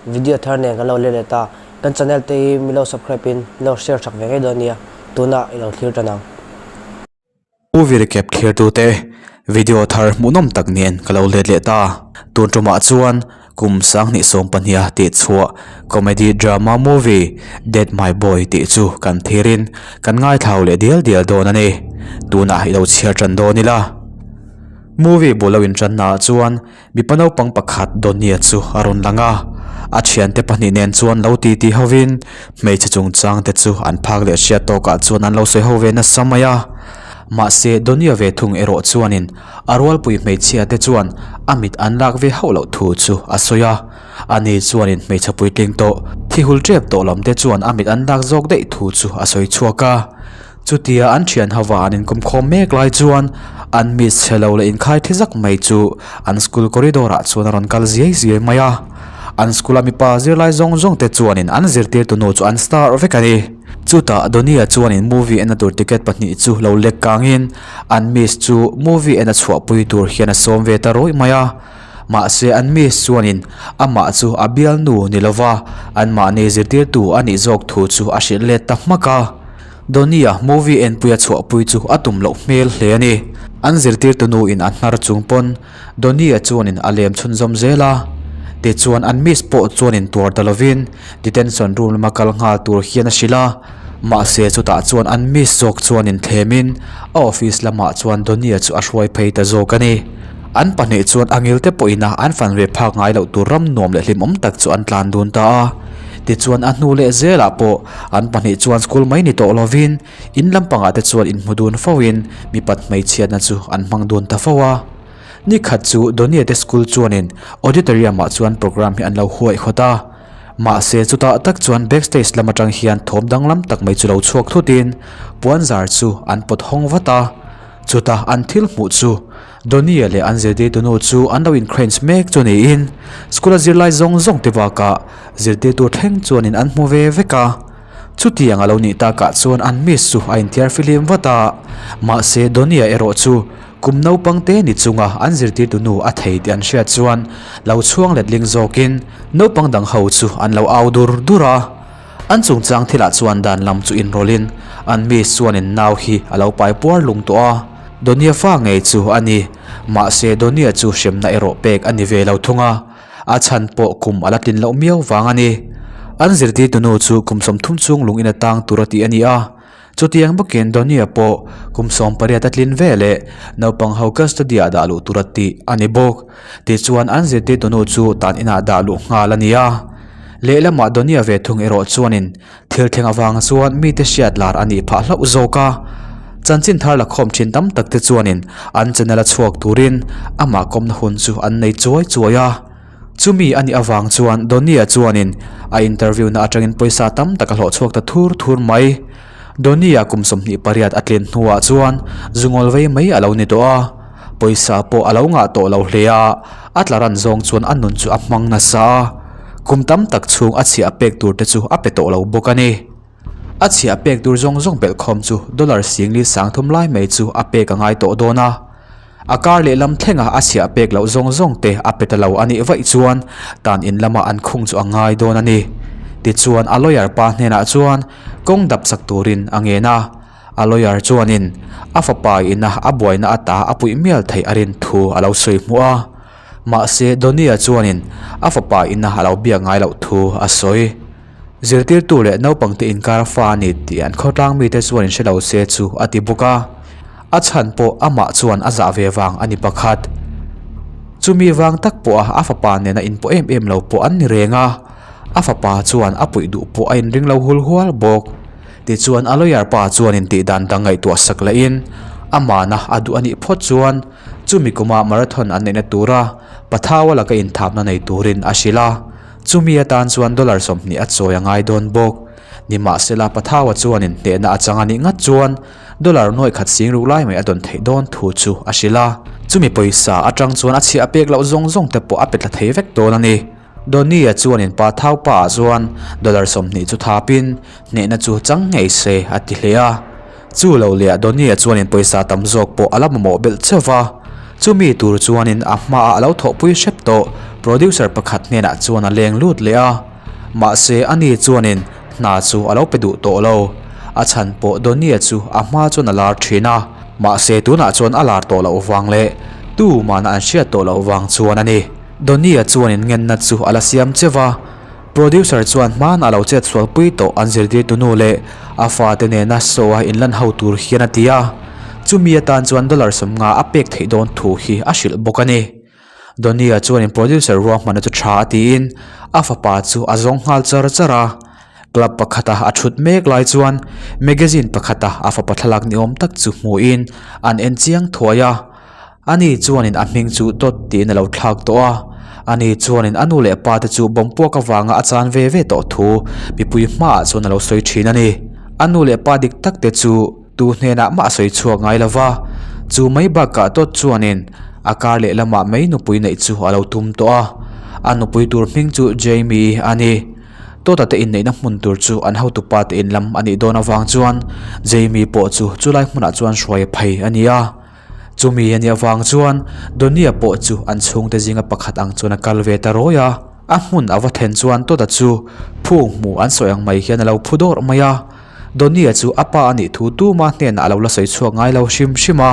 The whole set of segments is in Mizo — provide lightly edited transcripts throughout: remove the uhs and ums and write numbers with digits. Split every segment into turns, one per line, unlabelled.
Video thar nen kan lo let leh ta. Kan channel te hi min lo subscribe in min lo share chak ve ngei dawn nia. Tunah i lo thlir tan ang.
Movie recap thlir tute video thar hmuhnawm tak nen ka lo let leh ta. Tun tumah chuan kum 2022 a tih chhuah comedy drama movie Dead My Boy tih chu kan thirin kan ngaithlau leh dial dial dawn a ni. Tunah i lo chhiar tan dawn ila. Movie bul lo intannaah chuan mipa naupang pakhat Donnie-a chu a rawn lang a, a thiante pahnih nen chuan lo titi hovin hmeichhe chungchang te chu an phak leh hriat tawkah chuan an lo sawi ho ve nasa mai a. Mahse Donnie-a ve thung erawh chuanin a rualpui hmeichhia te chuan a mit an lak ve hauh loh thu chu a sawi a, ani chuanin hmeichhe puitling tawh thi hul tep tawh lam te chuan a mit an lak zawk daih thu chu a sawi chhuak a. Chutia an thian hova an inkawmkhawm mek lai chuan an miss chhe lo leh inkhai thi zak mai chu an school corridor ah chuan a rawn kal ziai ziai mai a. An school a mipa zirlai zawng zawng te chuanin an zirtirtu nu chu an star vek a ni. Chutah Donnie-a chuanin movie ena tur ticket pahnih chu lo lek kangin an miss chu movie ena chhuahpui tur hian a sawm ve ta rawih mai a. Mahse an miss chuanin amah chu a bialnu ni lova anmahni zirtirtu a nih zawk thu chu a hrilh let ta hmak a. Donnie-a movie enpuia chhuahpui chu a tum loh hmel hle a ni. An zirtirtu nu in a hnar chung pawn Donnie-a chuanin a lem chhunzawm zel a. Tichuan an miss pawh chuanin tuar ta lovin detention room lama kal nghal tur hian a hrilh a. Mahse chutah chuan an miss zawk chuanin thlemin a office lamah chuan Donnie-a chu a hruai phei ta zawk a ni. An pahnih chuan a ngil te pawhin a an fan ve phak ngai loh tur ram nuam leh hlimawm tak chu an tlan dun ta a. Tichuan a hnu leh zelah pawh an pahnih chuan school mai ni tawh lovin in lampangah te chuan inhmu dun fo in mipat hmeichhiatna chu an hmang dun ta fo a. Nikhat chu Donnie te school chuanin auditorium ah chuan program hi an lo huaihawt a. Mahse chutah tak chuan backstage lam atang hian thawm danglam tak mai chu lo chhuak thutin puanzar chu an pawt hawng vat a. Chutah an thil hmuh chu Donnie leh an zirtirtu nu chu an lo incrange mek chu niin school a zirlai zawng zawng te bakah zirtirtu thleng chuanin an hmu ve vek a. Chutiang a lo nih takah chuan an miss chu a inthiar fihlim vat a, mahse Donnie erawh chu kum naupang te ni chunga an zirtirtu nu a thei tih an hriat chuan lo chhuang letling zawkin naupang dang ho chu an lo au dur dur a. An chungchang thilah chuan dan lam chu inrawlhin an miss chuanin nau hi a lo pai puar lung tawh a, Donia fa ngei chu a ni. Mahse Donia chu hremna erawh pek a ni ve lo thung a, a chhan pawh kum a la tlin loh miau vang a ni. An zirtirtu nu chu kum 30 chung lung in a tang tur a tih a ni a, Chutiang bawkin Donnie-a pawh kum 18 a tlin ve leh naupang ho custody-ah dah luh tur a tih a ni bawk. Tichuan an zirtirtu nu chu tan inah dah luh nghal a ni a. Lehlamah Donnie-a ve thung erawh chuanin thil thleng avang chuan mite hriat lar a nih phah hlauh zawk a. Chanchin thar la khawm thin tam tak te chuanin an channel a chhuak turin amah kawmna hun chu an nei chuai chuai a. Chumi a nih avang chuan Donnie-a chuanin a interview na atangin pawisa tam tak a hlawh chhuak ta thur thur mai. Donnie-a kum 28 a tlin hnuah chuan zungawl vei mai a lo ni tawh a, pawisa pawh a lo ngah tawh lo hle a, a tla ran zawng chuan a nun chu a hmang nasa a, kum tam tak chhung a chhiah pek tur te chu a pe tawh lo bawk a ni. A chhiah pek tur zawng zawng belhkhawm chu dollar 10,300 lai mai chu a pek a ngai tawh dawn a. A kar lehlam thlenga a chhiah pek loh zawng zawng te a pe ta lo a nih vaih chuan tan in lama an khung chu a ngai dawn a ni. Tichuan a lawyer pa hnenah chuan kawng dap chak turin a ngen a. A lawyer chuanin a fapa ina a buaina ata a puih mial theih a rin thu a lo sawi hmuh a. Mahse Donnie-a chuanin a fapa ina a lo biak ngai loh thu a sawi. Zirtirtu leh naupangte inkar fa a ni tih an khawtlang mite chuan in hre lo se chu a ti bawk a. A chhan pawh amah chuan a zah ve vang a ni pakhat. Chumi vang tak pawha a fapa nena inpawh em em lo pawh an ni reng a, a fapa chuan a puih duh pawh a inring lo hul hual bawk. Tichuan a lawyer pa chuan intih dan dang ngaihtuah sak lehin amahna a duh a nih phawt chuan chumi kuma marathon an neihna tura Pathaua laka inthapna nei turin a hrilh a. Chumi atan chuan dollar 20 a chawi a ngai dawn bawk. Nimahsela Pathaua chuanin hnehna a chang a nih ngat chuan dollar nuaih khat sing ruk lai mai a dawn theih dawn thu chu a hrilh a. Chumi pawisa atang chuan a chhiah pek loh zawng zawng te pawh a pe tla thei vek dawn a ni. Donnie-a chuanin Pathau pa ah chuan dollar 20 chu thapin hnehna chu chang ngei se a ti hle a. Chu lo leh Donnie-a chuanin pawisa tam zawk pawh a la mamawh belh cheuh va. Chumi tur chuanin a hmaah a lo thawhpui hrep tawh. producer pakhat hnenah chuan a leng lut leh a, mahse ani chuanin hna chu a lo pe duh tawh lo. A chhan pawh Donnie-a chu a hma chuan a lar thin a, mahse tunah chuan a lar tawh loh vang leh tumahna an hriat tawh loh vang chuan a ni. Donnie-a chuanin ngenna chu a la siam cheu a, producer chuan hmaan a lo chet sualpui tawh an zirtirtu nu leh a fate nena show a inlan ho tur hian a ti a, chumi atan chuan dollar 50 a pek theih dawn thu hi a hrilh bawk a ni. Donnie-a chuanin producer ruahmanna chu tha a tiin a fapa chu a zawng nghal char char a, club pakhata a thut mek lai chuan magazine pakhata a fapa thlalak ni awm tak chu hmuhin an en chiang thuai a. Ani chuanin a hming chu Todd tiin a lo thlak tawh a, ani chuanin a nu leh pa te chu bawmpuak avanga a chan ve ve tawh thu mipui hmaah chuan a lo sawi thin a ni. A nu leh pa dik tak te chu tu hnenah mah a sawi chhuak ngai lo va, chu mai bakah Todd chuanin a kar leh lamah mai nupui neih chu a lo tum tawh a, a nupui tur hming chu Jamie a ni. Todd-a te inneihna hmun tur chu an hotupa te in lam a nih dawn avang chuan Jamie pawh chu chulai hmunah chuan hruai a phei a ni a. Chumi a nih avang chuan Donnie-a pawh chu an chhungte zinga pakhat ang chuan a kal ve ta rawi a. A hmun a va then chuan Todd-a chu phung hmuh an sawi ang mai hian a lo phu dawrh mai a. Donnie-a chu a pa a nih thu tuma hnenah a lo la sawi chhuak ngai lo hrim hrim a.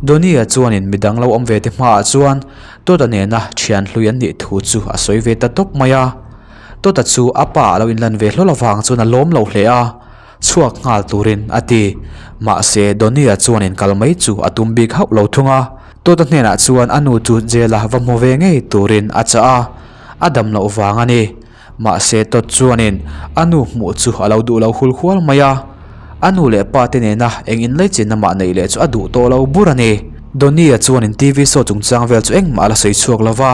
Donnie-a chuanin midang lo awm ve te hmaah chuan Todd-a nena thian hlui an nih thu chu a sawi ve ta tawp mai a. Todd-a chu a pa a lo inlan ve hlawl avang chuan a lawm lo hle a. Chhuak nghal turin a ti. Mahse, Donnie-a chuanin kal mai chu a tum bik hauh lo thung a. Todd-a hnenah chuan a nu chu jail-a va hmu ve ngei turin a chah a, a dam loh vang a ni. Mahse, Todd chuanin a nu hmuh chu a lo duh lo hul hual mai a. A nu leh pa te nena eng inlaichinna mah neih leh chu a duh tawh lo bur a ni. Donnie-a chuanin TV show chungchang vel chu engmah a la sawi chhuak lo va.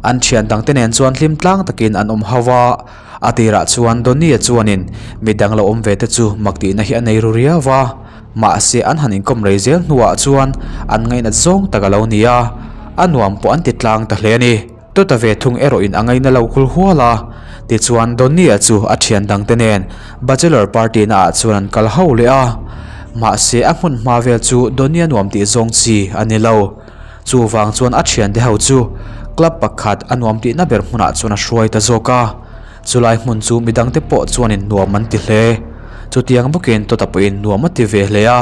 An thian dangte nen chuan hlim tlang takin an awm ho a. A tirah chuan Donnie-a chuanin midang lo awm ve te chu mak tihna hi a nei ru riau va, mahse an han inkawm rei zel hnuah chuan an ngainat zawng tak a lo ni a, a nuam pawh an ti tlang ta hle a ni. Tota ve thung erawhin a ngaina lo hul hual a, tichuan Donnie-a chu a thian dangte nen bachelor party naah chuan an kal ho leh a, mahse a hmun hma vel chu Donnie-a nuam tih zawng chi a ni lo. Chuvang chuan a thiante ho chu club pakhat a nuam tihna ber hmunah chuan a hruai ta zawk a, chulai hmun chu midangte pawh chuanin nuam an ti hle. Chutiang bawkin Tota pawhin nuam a ti ve hle a,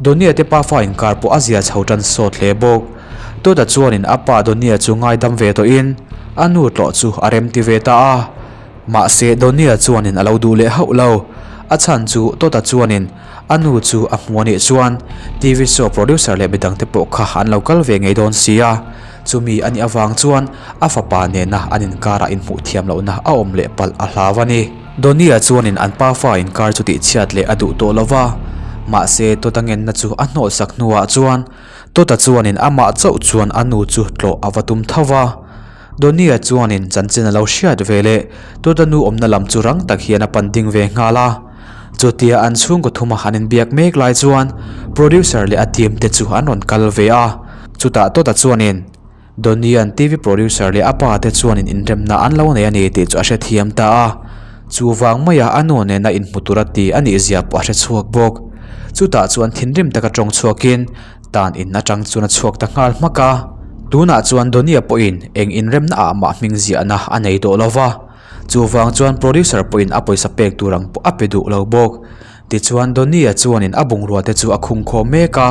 Donia te pafa inkar pawh a zia chho tan sawt hle bawk. Tota chuanin a pa Donia chu ngaidam ve tawhin a nu tlawh chu a remti ve ta a. Mahse Donia chuanin a lo duh leh hauh lo, a chhan chu Tota chuanin A nu chu a hmu a nih chuan TV show producer leh midangte pawh kha an lo kal ve ngei dawn si a, chumi a nih avang chuan a fapa nena an inkarah inhmuh thiam lohna a awm leh palh a hlau a ni. Donnie-a chuanin an pafa inkar chu tihchhiat leh a duh tawh lo va, mahse Todd-a ngenna chu a hnawhsak hnuah chuan Todd-a chuanin amah chauh chuan a nu chu tlawh a va tum tho va. Donnie-a chuanin chanchin a lo hriat ve leh Todd-a nu awmna lam chu rang tak hian a pan ding ve nghal a. Chutia an chhungkaw thuma han inbiak mek lai chuan producer leh a team te chu an rawn kal ve a. Chutah Todd-a chuanin Donnie-a'n TV producer leh a pa te chuanin inremna an lo nei a ni tih chu a hrethiam ta a. Chuvang maia a nu nena inhmu tura ti a nih zia pawh a hrechhuak bawk. Chutah chuan thinrim taka tawng chhuakin Tan in atang chuan a chhuak ta nghal hmak a, tunah chuan Donnie-a pawhin eng inremna ah mah hming ziahna a nei tawh lo va, chuvang chuan producer pawhin a pawisa pek tur ang pawh a pe duh lo bawk. Tichuan Donnie-a chuanin a bungrua te chu a khung khawm mek a,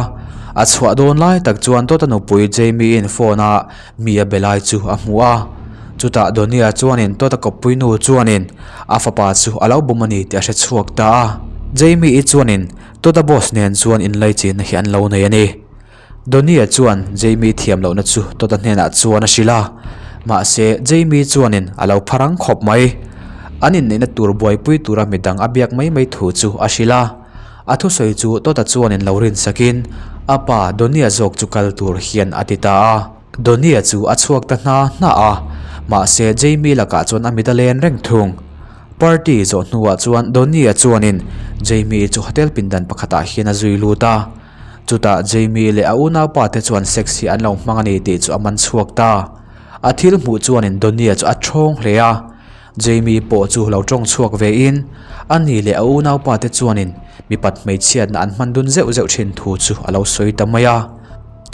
a chhuah dawn lai tak chuan Todd-a nupui Jamie-in phone a mi a be lai chu a hmu a, chutah Donnie-a chuanin Todd-a kawppui nu chuanin a fapa chu a lo bum a ni tih a hre chhuak ta a, Jamie-i chuanin Todd-a boss nen chuan inlaichinna hi an lo nei a ni. Donnie-a chuan Jamie thiam lohna chu Todd-a hnenah chuan a hrilh a, mahse Jamie chuanin a lo pharang khawp mai. An inneihna tur buaipui tura midang a biak mai mai thu chu a hrilh a. A thusawi chu Todd-a chuanin lo rinsakin a pa Donnie-a zawk chu kal tur hian a ti ta a. Donnie-a chu a chhuak ta hna hna a, mahse Jamie lakah chuan a mit a len reng thung. Party zawh hnuah chuan Donnie-a chuanin Jamie chu hotel pindan pakhatah hian a zui lut a. Chutah Jamie leh a unaupa te chuan sex hi an lo hmang a ni tih chu a man chhuak ta. A thil hmuh chuanin Donnie-a chu a thawng hle a. Jamie pawh chu lo tawng chhuak vein a ni leh a unaupa te chuanin mipat hmeichhiatna an hman dun zeuh zeuh thin thu chu a lo sawi ta mai a.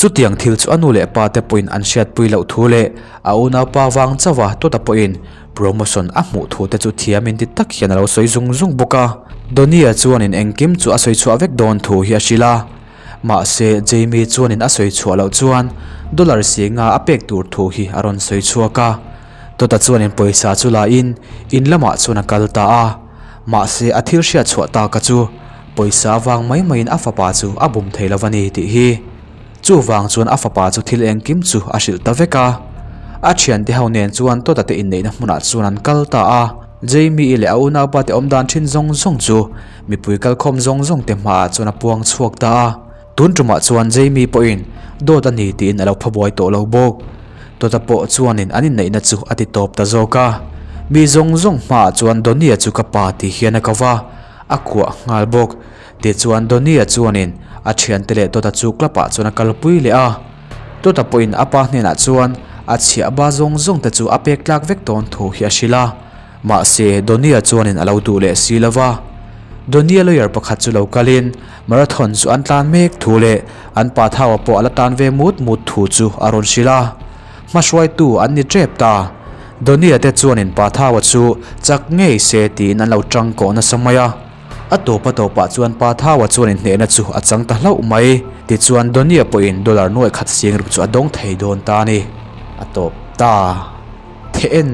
Chutiang thil chu a nu leh pa te pawhin an hriatpui loh thu leh a unaupa vang chauha Tota pawhin promotion a hmuh thu te chu thiam inti tak hian a lo sawi zung zung bawk a. Donnie-a chuanin engkim chu a sawi chhuah vek dawn thu hi a hrilh a. Mahse, Jamie chuanin a sawi chhuah loh chuan dollar singa a pek tur thu hi a rawn sawi chhuak a. Tota chuanin pawisa chu la in in lamah chuan a kal ta a. Mahse, a thil hriat chhuah taka chu pawisa vang mai maiin a fapa chu a bum thei lo a ni tih hi. Chuvang chuan a fapa chu thil engkim chu a hrilh ta vek a. A thiante ho nen chuan Tota te inneihna hmunah chuan an kal ta a. Jamie-i leh a unaupa te awm dan thin zawng zawng chu mipui kalkhawm zawng zawng te hmaah chuan a puang chhuak ta a. Tun tumah chuan Jamie pawhin dawt a ni tiin a lo pha buai tawh lo bawk. Tota pawh chuanin an inneihna chu a ti tawp ta zawk a. Mi zawng zawng hmaah chuan Donnie-a chu ka pa ti hian a ko va, a kuah nghal bawk. Tichuan Donnie-a chuanin a thiante leh Tota chu club-ah chuan a kalpui leh a. Tota pawhin a pa hnenah chuan a chhiah ba zawng zawng te chu a pek tlak vek dawn thu hi a hrilh a. Mahse, Donnie-a chuanin a lo duh leh si lo va. Donnie-a lawyer pakhat chu lo kalin marathon chu an tlan mek thu leh an pa Thaua pawh a la tan ve mut mut thu chu a rawn hrilh a. Hmahruaitu an ni tep ta. Donnie-a te chuanin pa Thaua chu chak ngei se tiin an lo tangkawh nasa mai a. A tawp a tawpah chuan pa Thaua chuan inhnehna chu a chang ta hlauh mai. Tichuan Donnie-a pawhin dollar nuaih khat sing ruk chu a dawng thei dawn ta a ni. A tawp ta. The en.